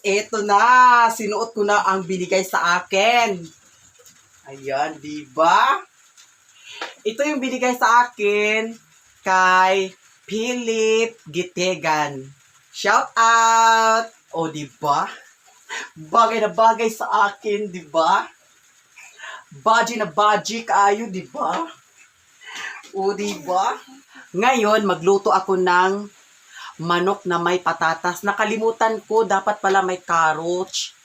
Eto na, sinuot ko na ang binigay sa akin. Ayan, di ba? Ito yung binigay sa akin kay Philip Gitegan. Shout out! O, di ba? Bagay na bagay sa akin, di ba? Baji na baji kaayo, di ba? O, di ba? Ngayon, magluto ako ng manok na may patatas. Nakalimutan ko, dapat pala may carrots.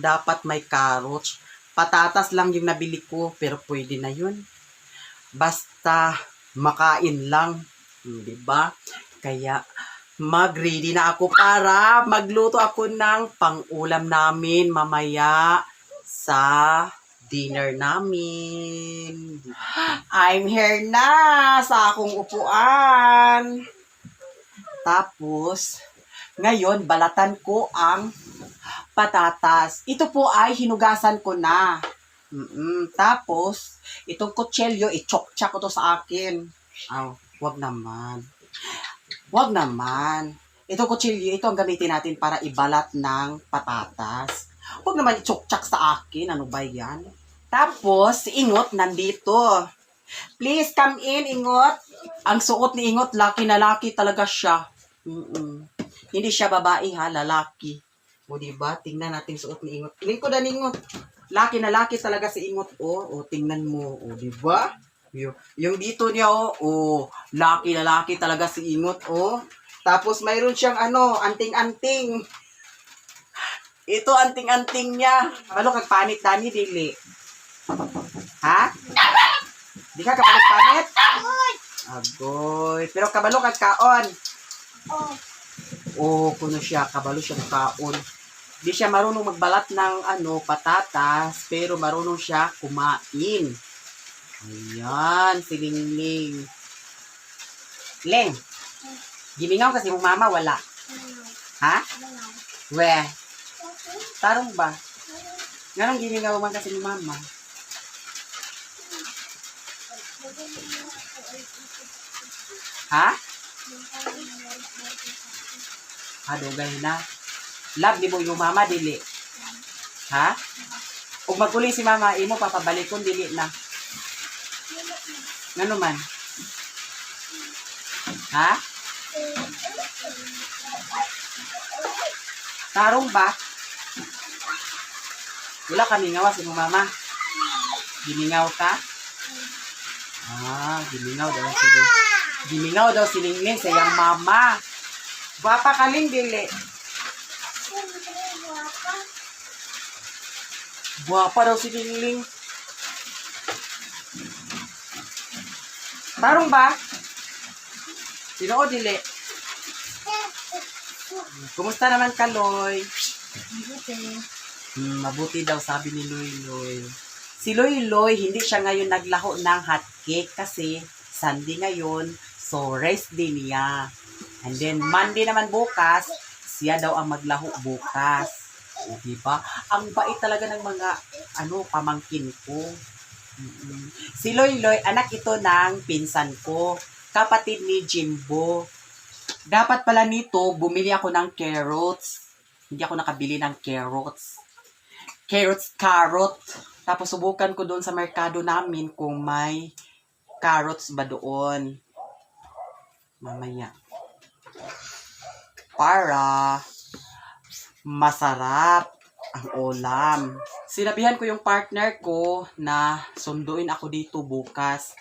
Dapat may carrots. Patatas lang yung nabili ko, pero pwede na yun. Basta makain lang, di ba? Kaya mag-ready na ako para magluto ako ng pang-ulam namin mamaya sa dinner namin. I'm here na sa akong upuan. Tapos, ngayon, balatan ko ang patatas. Ito po ay hinugasan ko na. Tapos, itong kutselyo, i-chokcha ko to sa akin. Aw, wag naman. Wag naman. Itong kutsilyo, ito ang gamitin natin para ibalat ng patatas. Wag naman i-chokchak sa akin. Ano ba yan? Tapos, si Ingot nandito. Please come in, Ingot. Ang suot ni Ingot, laki na laki talaga siya. Hindi siya babae ha, lalaki. O, diba? Tingnan natin suot ni Ingot. Lingkod na ni Ingot. Laki na laki talaga si Ingot. O, o tingnan mo. O, diba? Yung dito niya, o, o, laki na laki talaga si Ingot, o. Tapos mayroon siyang ano, anting-anting. Ito anting-anting niya. Kabalo kag panit dani dili. Ha? Di ka kabalo panit? Agoy. Pero kabalo kag kaon. Oh, kuno siya, kabalo siyang kaon. Di siya marunong magbalat ng ano, patatas, pero marunong siya kumain. Ayan, si Lingling. Ling, gimingaw kasi mong mama, wala. Ha? We, tarong ba? Nganong gimingaw man kasi ni mama? Ha? Ha, dugay na. Love ni mo yung mama, dili. Ha? Ug maguli si mama, imo papabalikon, dili na. Ngano man? Ha? Tarong ba? Wala kami ngawa si mong mama. Gimingaw ka? Ah, gimingaw daw si Ling. Gimingaw daw si Lingling sa iyang mama. Gwapa ka Ling, dili. Gwapa daw si Lingling. Tarong ba? Sino o dili? Kumusta naman ka, Loy? Mabuti daw sabi ni Loy Loy. Si Loy Loy, hindi siya ngayon naglaho ng hot cake kasi Sunday ngayon, so rest day niya. And then Monday naman bukas, siya daw ang maglaho bukas. O, diba? Ang bait talaga ng mga ano, pamangkin ko. Si Loy Loy, anak ito ng pinsan ko, kapatid ni Jimbo. Dapat pala nito, bumili ako ng carrots. Hindi ako nakabili ng carrots. Carrots, carrot. Tapos subukan ko doon sa merkado namin kung may carrots ba doon. Mamaya. Para masarap ang ulam. Sinabihan ko yung partner ko na sunduin ako dito bukas.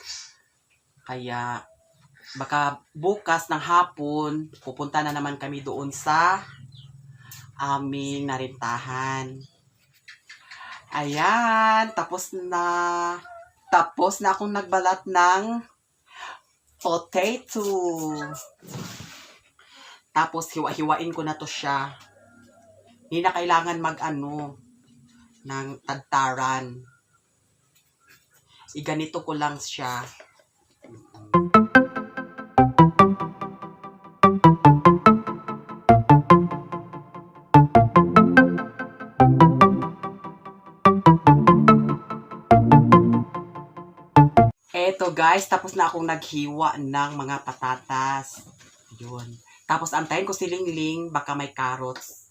Kaya baka bukas ng hapon, pupunta na naman kami doon sa aming narintahan. Ayan, tapos na. Tapos na akong nagbalat ng potato. Tapos hiwa-hiwain ko na to siya. Hindi na kailangan mag-ano ng tadtaran. Iganito ko lang siya. Eto guys, tapos na akong naghiwa ng mga patatas. Yun. Tapos antayin ko si Lingling, baka may carrots.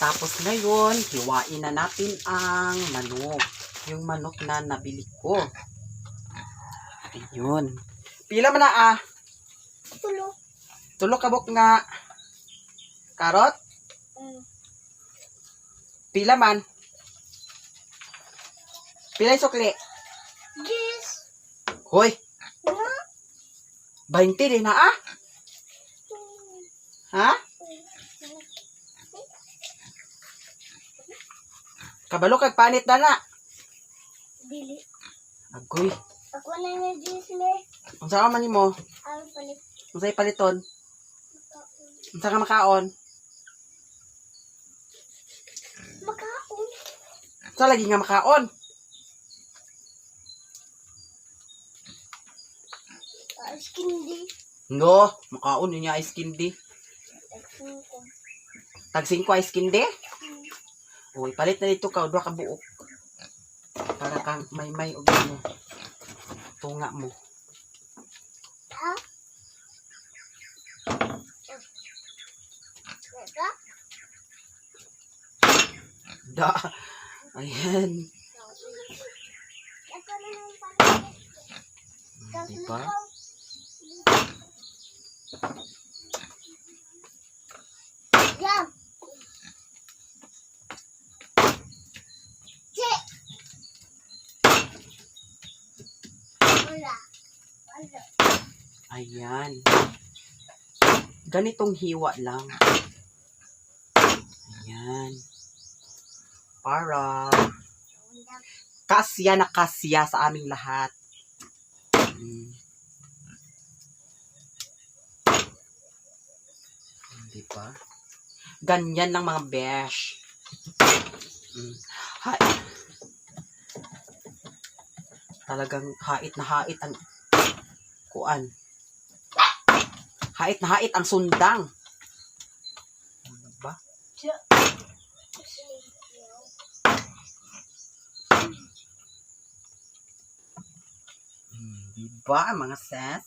Tapos ngayon, hiwain na natin ang manok. Yung manok na nabili ko. Ayun. Pila man na ah? Tulo. Tulo ka buok nga carrot? Pila man? Pila yung sukli? 10. Hoy, Na? 20 din na ah? Ha? Kabalo kag panit na na. Dili. Agoy. Ako na nga 10 me. Unsa ka man nimo? Ang palit. Unsa paliton? Unsa ka makaon? Makaon. Unsa lagi nga makaon? Ice candy. No, makaon niya ice candy. Nagsuko. Tag 5 ice candy? Uy, palit na dito ka, duha ka buok. Para kang may-may og ano. Tunga mo. Ha? Teka. Da. Ayan. Ako na yung palit. Diba? Jam. Che. Wala. Wala. Ayan. Ganitong hiwa lang. Ayan. Para kasya na kasya sa aming lahat. Di ba? Ganyan lang, mga besh. Ha, talagang hait na hait ang kuan. Hait na hait ang sundang. Ano ba? Che. Di ba, mga sis?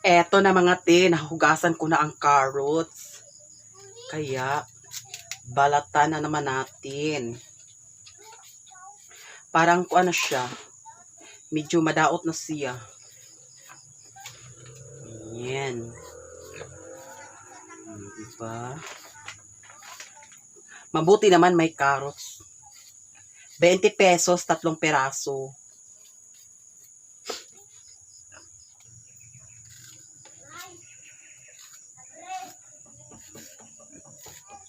Eto na, mga te, nahugasan ko na ang carrots. Kaya, balatan na naman natin. Parang kung ano siya, medyo madaot na siya. Ayan. Diba? Mabuti naman may carrots. 20 pesos, tatlong peraso.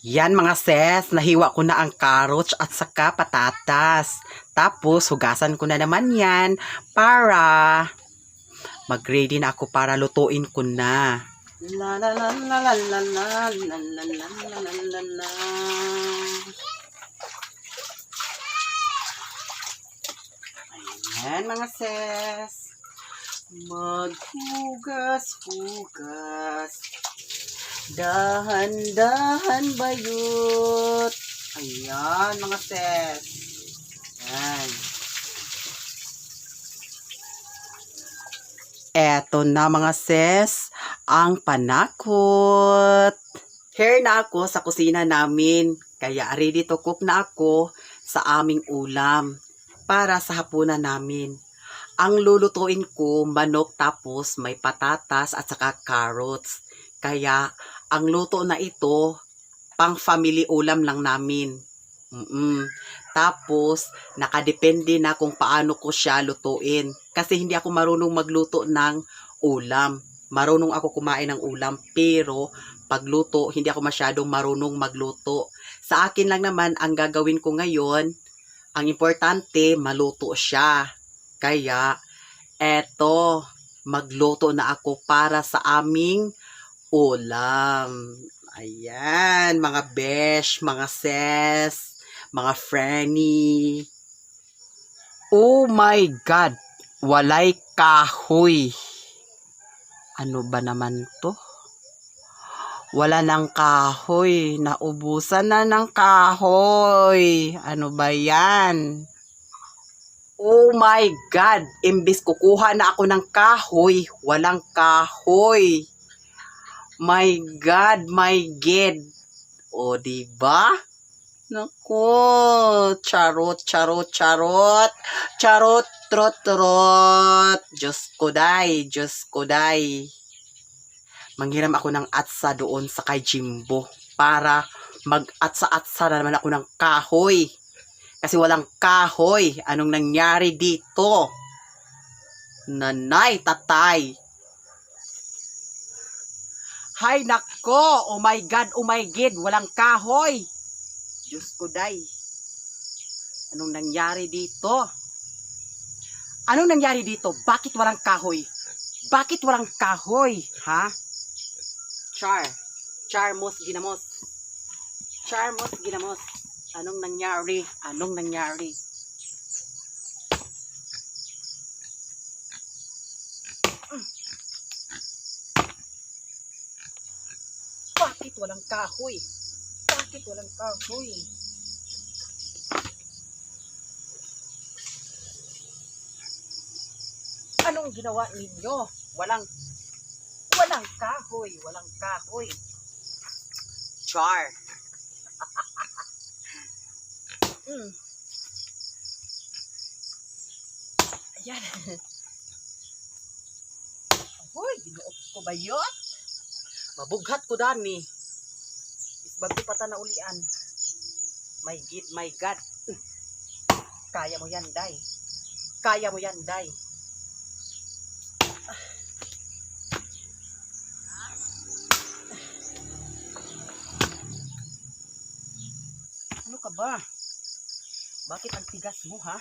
Yan, mga ses, nahiwa ko na ang carrots at saka patatas. Tapos, hugasan ko na naman yan para mag-ready na ako para lutuin ko na. La la la la la la la la la la la la la. Ayan, mga ses. Maghugas-hugas. Dahan-dahan bayot. Ayan, mga ses. Ayan. Eto na, mga sis, ang panakot. Here na ako sa kusina namin. Kaya ready to cook na ako sa aming ulam para sa hapunan namin. Ang lulutuin ko, manok, tapos may patatas at saka carrots. Kaya ang luto na ito, pang family ulam lang namin. Tapos, nakadepende na kung paano ko siya lutuin. Kasi hindi ako marunong magluto ng ulam. Marunong ako kumain ng ulam, pero pagluto, hindi ako masyadong marunong magluto. Sa akin lang naman, ang gagawin ko ngayon, ang importante, maluto siya. Kaya, eto, magluto na ako para sa aming ulam. Ayan, mga besh, mga ses, mga frenny. Oh my God! Walay kahoy. Ano ba naman to? Wala ng kahoy. Naubusan na ng kahoy. Ano ba yan? Oh my God! Imbis kukuha na ako ng kahoy, walang kahoy. My God, my God. O, di ba? Naku, charot, charot, charot. Charot, trot, trot. Diyos ko day, Diyos ko day. Manghiram ako ng atsa doon sa kay Jimbo para mag-atsa-atsa na naman ako ng kahoy. Kasi walang kahoy. Anong nangyari dito? Nanay, tatay. Hay nako! Oh my God, oh my God, walang kahoy. Diyos ko day. Anong nangyari dito? Anong nangyari dito? Bakit walang kahoy? Bakit walang kahoy? Ha? Char. Charmos ginamos. Charmos ginamos. Anong nangyari? Anong nangyari? Bakit walang kahoy? Bakit walang kahoy? Anong ginawa ninyo? Walang kahoy, walang kahoy. Char. Ayan. Ahoy, ginuok ko ba yun? Mabughat ko dani. Isbag ko pata na ulian. My God, my God. Kaya mo yan, Day. Kaya mo yan, Day. Ano ka ba? Bakit ang tigas mo, ha?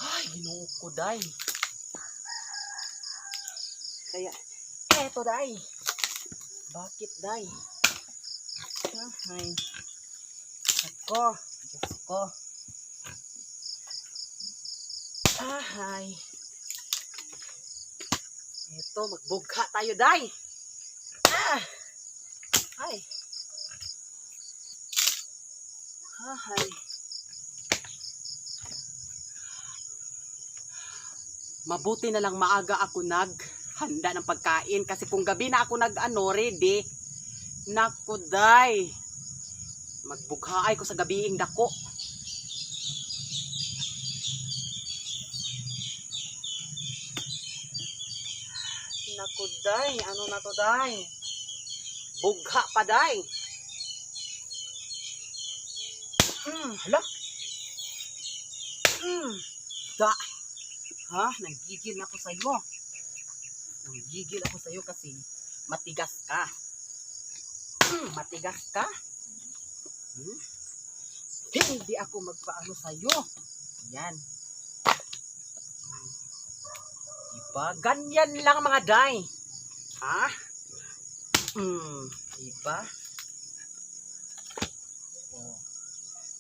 Ay, ginoo ko, Day. Kaya, eto, Day. Bakit, Day? Ay. Ako, Diyos ko. Ahay. Eto, magbugha tayo, Day. Ah. Ay. Ahay. Mabuti na lang maaga ako naghanda ng pagkain kasi kung gabi na ako nag-ano, ready. Naku, day. Magbughaay ko sa gabiing dako. Naku, day. Ano na to, day? Bugha pa, day. Hala. Da. Ha? Nanggigil ako sa'yo. Nanggigil ako sa'yo kasi matigas ka. Matigas ka? Hmm? Hindi ako magpaano sa'yo. Yan. Diba? Ganyan lang, mga day. Ha? Diba? Oh.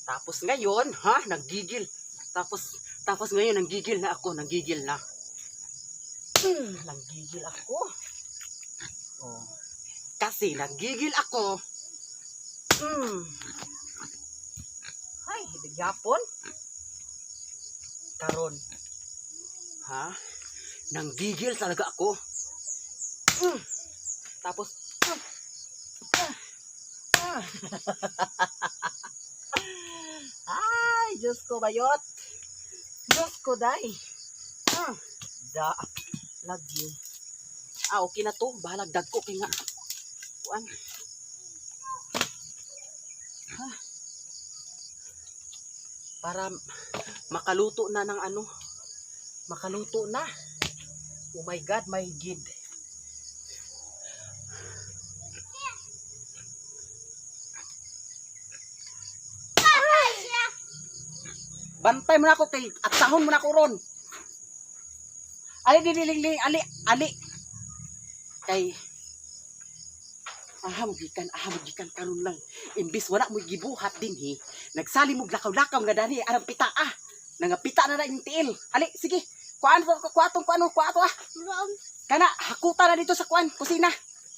Tapos ngayon, ha? Nagigil. Tapos ngayon, nanggigil na ako. Nanggigil na. Nanggigil ako. Oh. Kasi nanggigil ako. Ay, hibigyapon. Karon. Ha? Nanggigil talaga ako. Tapos, ah, ah. Ay, Diyos ko, bayot. Diyos ko, day. Ah, da. Lagi. Ah, okay na to. Bahalag dagko kay nga. Kuan. Ha? Para makaluto na ng ano. Makaluto na. Oh my God, my God. Bantay mo na ako kay at sahon mo na ako ron. Ali dili ali ali. Kay aha mo gikan karon lang. Imbis wala mo gibuhat dinhi, nagsali mo lakaw-lakaw nga dani arang pita ah. Nangapita na na yung tiil. Ali, sige. Kuan ko kuatong kuano kuato ah. Rom. Kana hakuta na dito sa kuan kusina.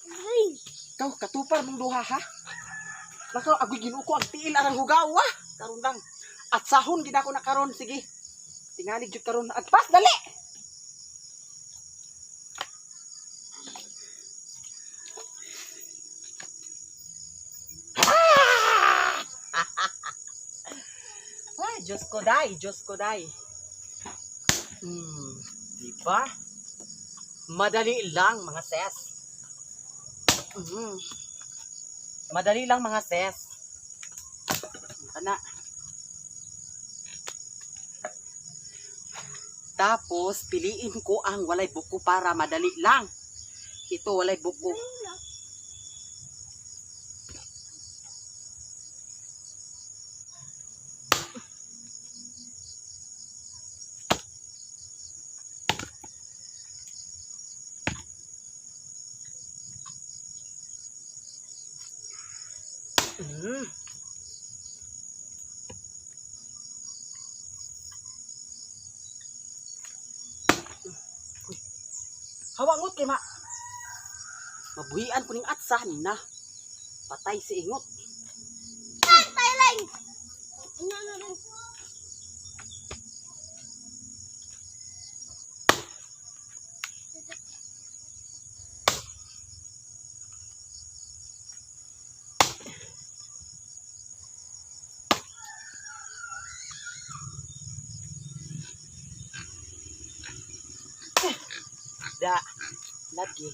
Green. Ikaw katupar mong duha ha. Lakaw agoy Ginoo ko ang tiil arang hugaw ah. Karon lang. At sahon gid ako na karon, sige. Tingali jud karon. Agpas dali. Ay, Diyos ko day, Diyos ko day. Di ba? Madali lang mga ses. Madali lang mga ses. Kana. Tapos, piliin ko ang walay buko para madali lang. Ito, walay buko. Hawangot kay ma. Mabuhian ko ning atsahan na. Patay si ingot. Thailand. Ano ano rin? Da. Lagi.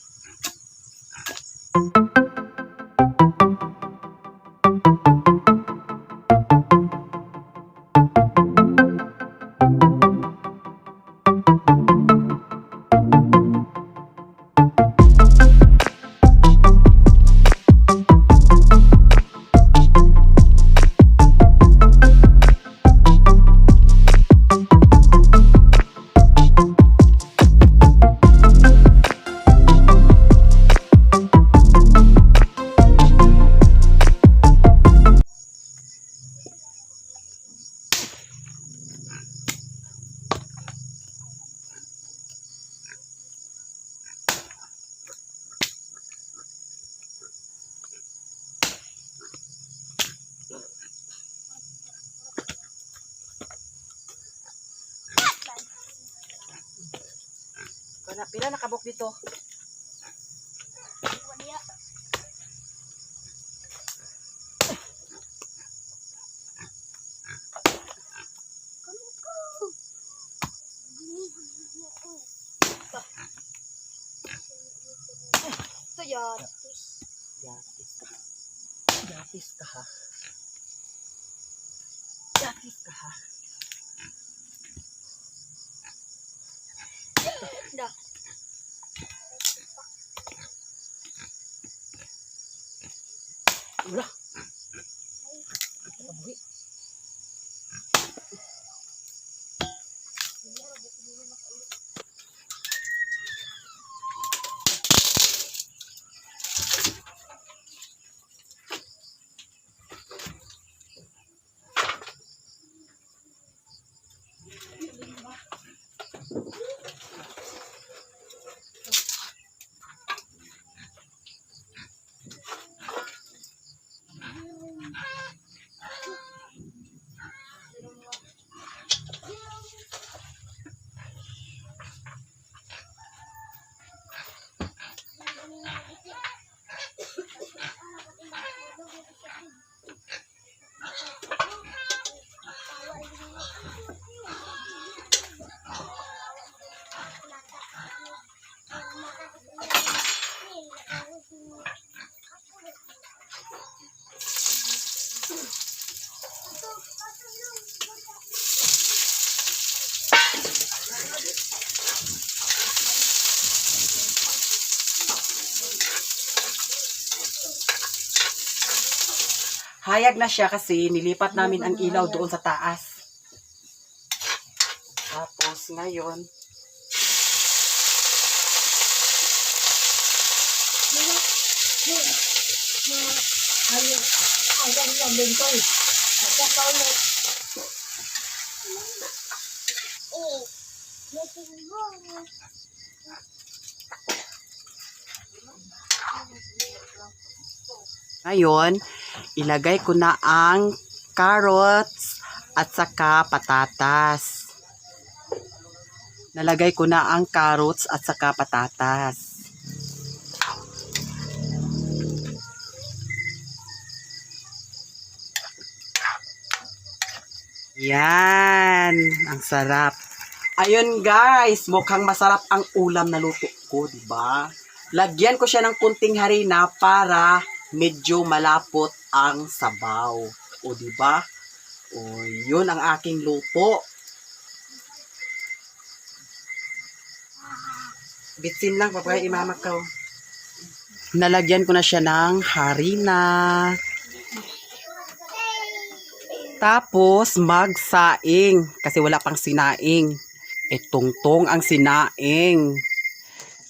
Kana pila nakabok dito? Wala. Ito yatis. Yatis ka. Yatis ka ha. Yatis ka ha. Da. Ula. Kabuhi. Hayag na siya kasi nilipat namin ang ilaw doon sa taas. Tapos ngayon, Eh, natin mo. Ngayon, ilagay ko na ang carrots at saka patatas. Nalagay ko na ang carrots at saka patatas. Yan, ang sarap. Ayun guys, mukhang masarap ang ulam na luto ko, di ba? Lagyan ko siya ng kunting harina para medyo malapot ang sabaw. O di ba? O yun ang aking luto. Bitsin lang, papaya imamak ka. Nalagyan ko na siya ng harina. Tapos magsaing kasi wala pang sinaing. Itungtong ang sinaing.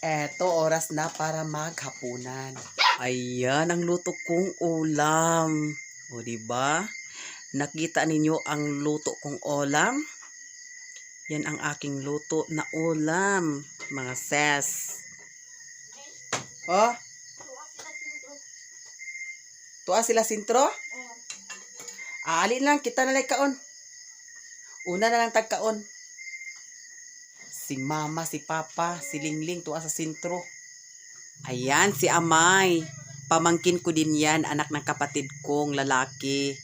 Eto, oras na para maghapunan. Ayan ang luto kong ulam. O, di ba? Nakita ninyo ang luto kong ulam? Yan ang aking luto na ulam, mga ses. Oh? Tuwa sila sintro? Aalin lang, kita na lang kaon. Una na lang tagkaon. Si mama, si papa, si Lingling, tuwa sa sentro. Ayan, si Amay. Pamangkin ko din yan, anak ng kapatid kong lalaki.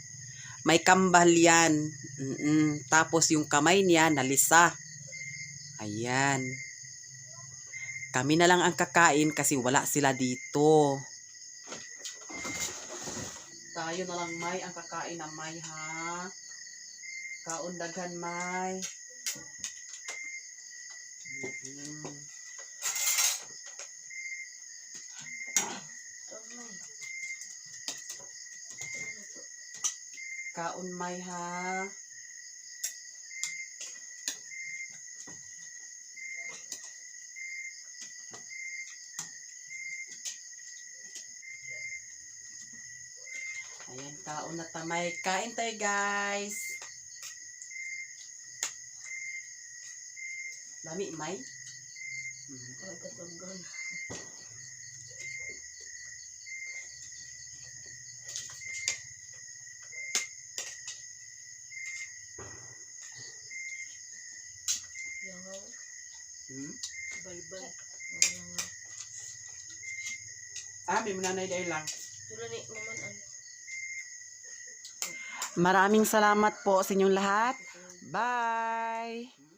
May kambal yan. Tapos yung kamay niya, nalisa. Ayan. Kami na lang ang kakain kasi wala sila dito. Tayo na lang, May, ang kakain na, May, ha? Kaon daghan, May. Kaon, May, ha? Ayan, kaon na tamay. Kain tayo, guys. Lami, May? Ay, Langaw. Hmm? Balbal. Langaw. Ah, may mananay dahil lang. Tulad ni Maman an. Maraming salamat po sa inyong lahat. Bye!